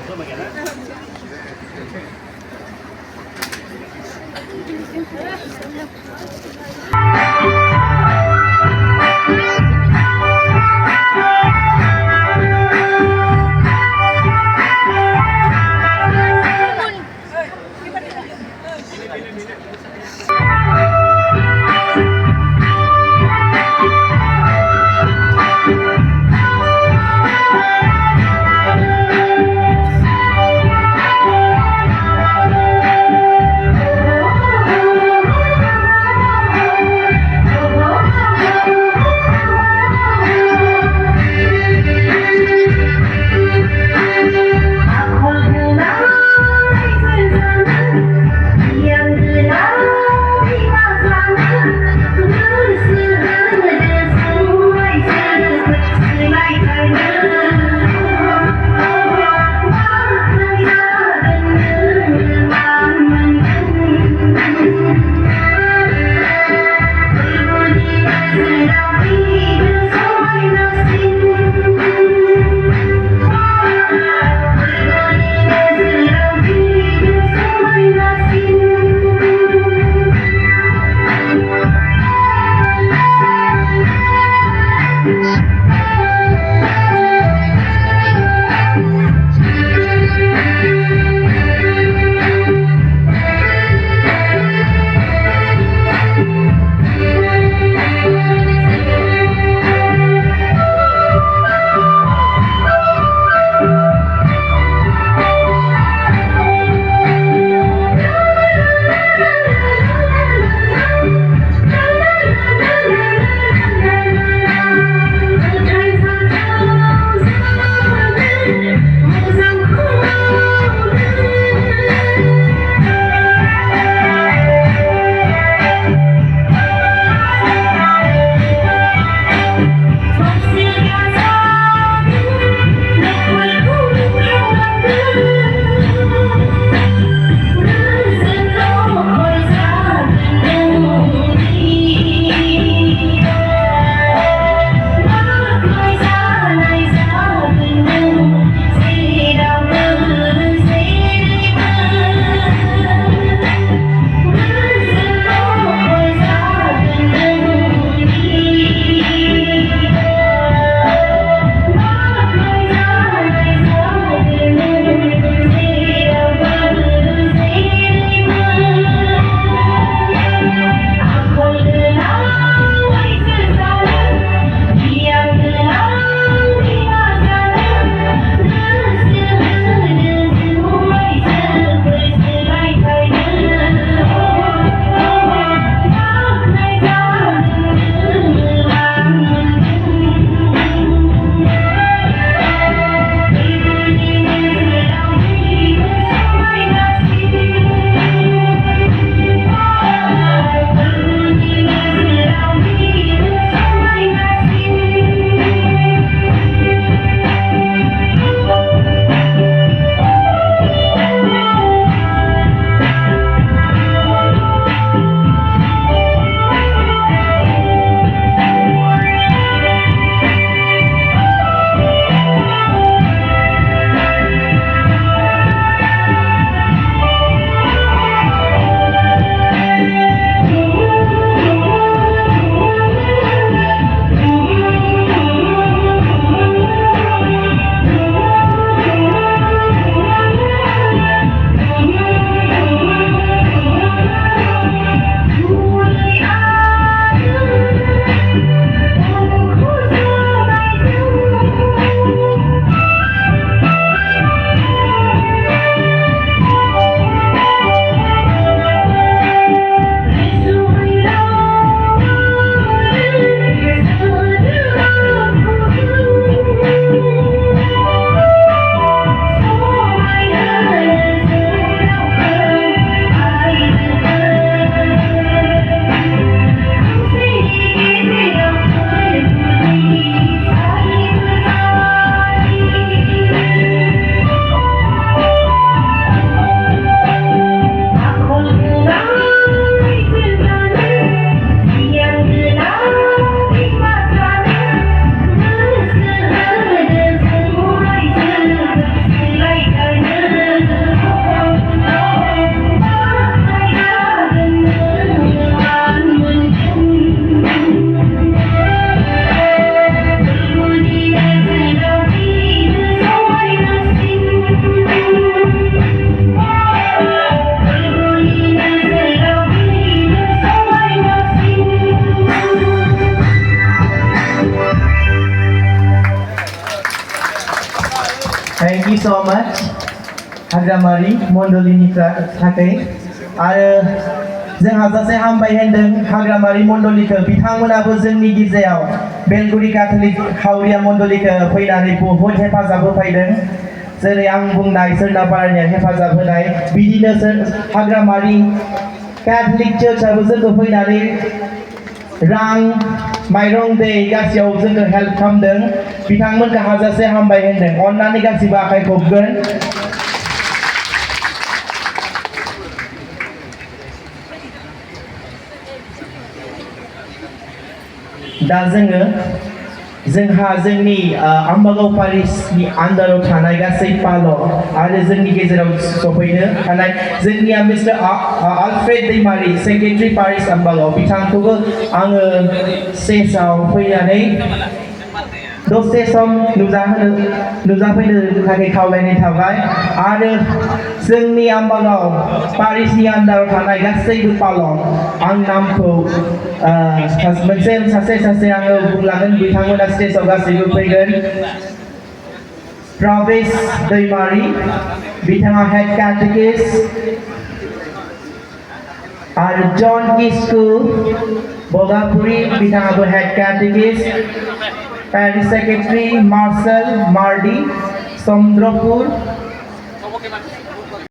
เ so much Hagramari Mondolini Thake आरो जोंहा सासे हामबाय होनदों हाग्रामारि मण्डलिखौ बिथांमोनाबो जोंनि गिर्जायाव बेलगुरि काथलिक हावरिया मण्डलिखौ फैनानै बहुद हेफाजाब होफैदों जेरै आं बुंनाय सोरनापारानि हेफाजाब होनाय बिदिनो हाग्रामारि काथलिक चार्चआबो जोंखौ फैनानै रां माइरं दै गासैयाव जोंखौ हेल्प खालामदों बिथांमोनखौ हाजासे हामबाय होनदों अन्नानै गासैबो आखाइ खबगोन दा जोंहा जोंनि आम्बागाव पारिसनि आन्दाराव थानाय गासै पालक आरो जोंनि गेजेराव सफैनो थानाय जोंनिया मिस्टार आलफ्रेड दैमारि सेक्रेटारि पारिस आम्बागाव बिथांखौबो आङो स्टेजआव फैनानै दसे सम नुजाफैनो थाखाय खावलायनाय थाबाय आरो जोंनि आम्बागाव पारिसनि आन्दाराव थानाय गासैबो पालक आं नामखौ सासे आङो बुंलांगोन बिथांमोना स्टेजआव गासैबो फैगोन प्रवेश दैमारि बिथाङा हेड कैटेकिस्ट आरो जन किस्कु बगापुरी बिथाङाबो head कैटेकिस्ट Paris Secretary Marcel Mardi Somdropur